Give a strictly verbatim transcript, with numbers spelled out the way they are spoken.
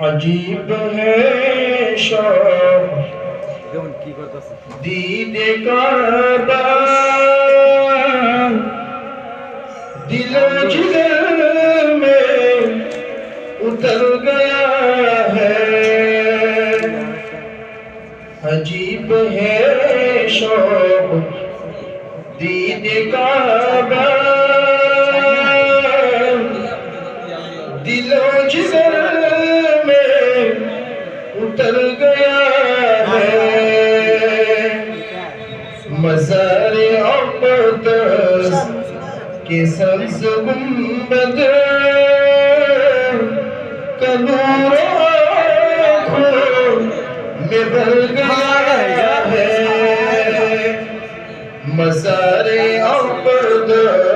عجیب ہے شوق দেখুন কি করতেছে। دید کعبہ، دل و جگر میں اتر گیا ہے۔ عجیب ہے شوق دید کعبہ، دل و جگر میں اتر گیا ہے۔ مزار اقدس کے سبز گنبد کا نور آنکھوں میں بھر گیا ہے۔ مزار اقدس